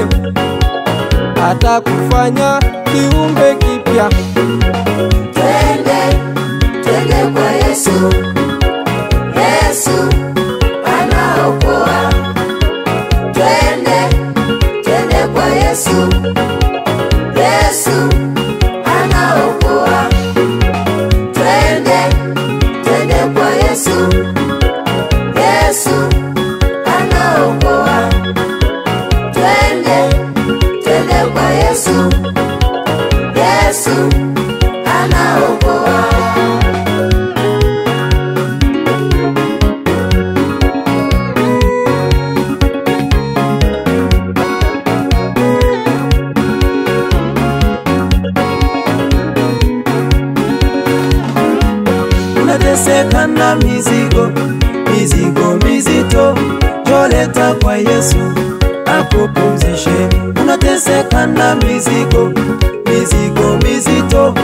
wewe, atakufanya kiumbe kipya. Twende, twende kwa Yesu. Yesu anaokoa. Twende, twende kwa Yesu. Yesu anaokoa. Twende, twende kwa Yesu. Yesu anaokoa. Twende, twende kwa Yesu. Yesu anaokoa. Unateseka na mizigo, mizigo mizito, joleta kwa Yesu akupumzishe. Unateseka na mizigo, mizigo mizito,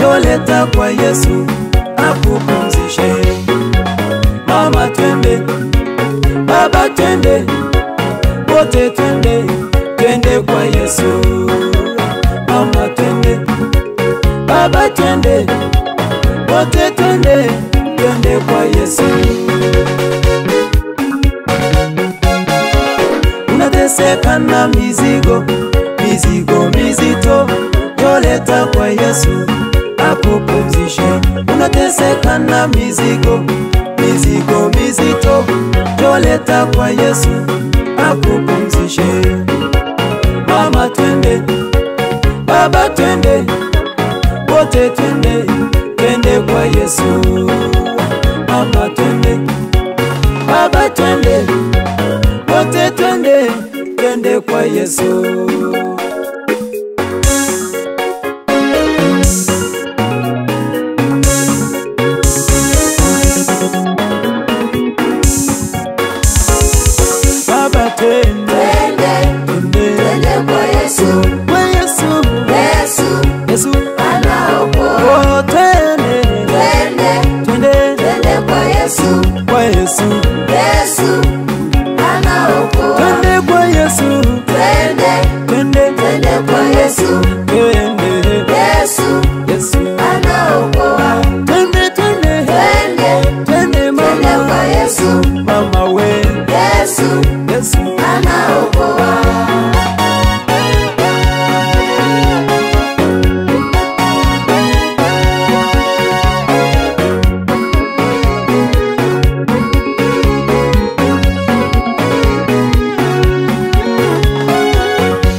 joleta kwa Yesu akupumzishe. Mama twende, baba twende, wote twende, twende kwa Yesu. Mama twende, baba twende, wote twende, twende kwa Yesu. Unateseka na mizigo, mizigo mizito, joleta kwa Yesu akupumzishe. Unateseka na mizigo, mizigo mizito, joleta kwa Yesu akupumzishe. Mama twende, baba twende, wote twende, twende kwa Yesu. Mama twende, baba twende, wote twende, twende kwa Yesu. Baba twende, Twende, twende twende kwa Yesu. kwa Yesu. Yesu Yesu anaokoa. oh, twende, Twende, twende twende kwa Yesu. kwa Yesu. Yesu anaokoa. Twende kwa Yesu. Twende, Twende, twende kwa Yesu. twende Yesu Yesu. anaokoa. Twende, twende, Twende, twende twende mama, kwa Yesu. mama we Yesu Yesu. anaokoa.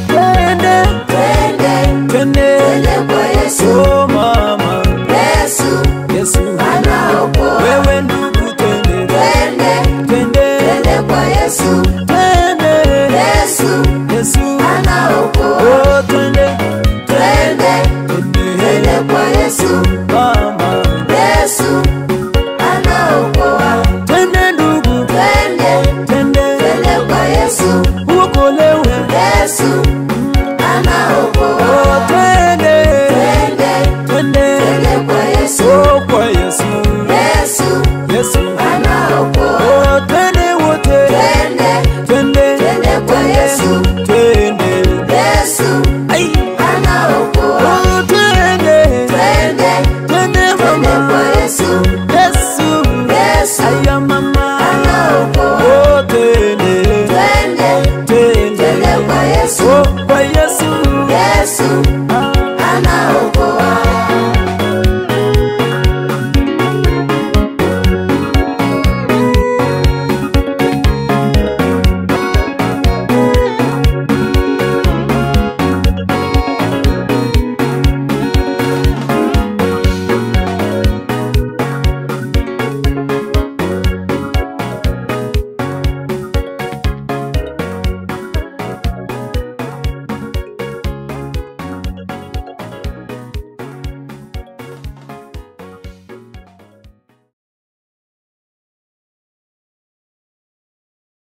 Twende, Twende, twende, twende kwa Yesu. oh mama, Yesu Yesu. anaokoa. Wewe ndugu twende, Twende, twende, twende kwa Yesu. twende Yesu Yesu.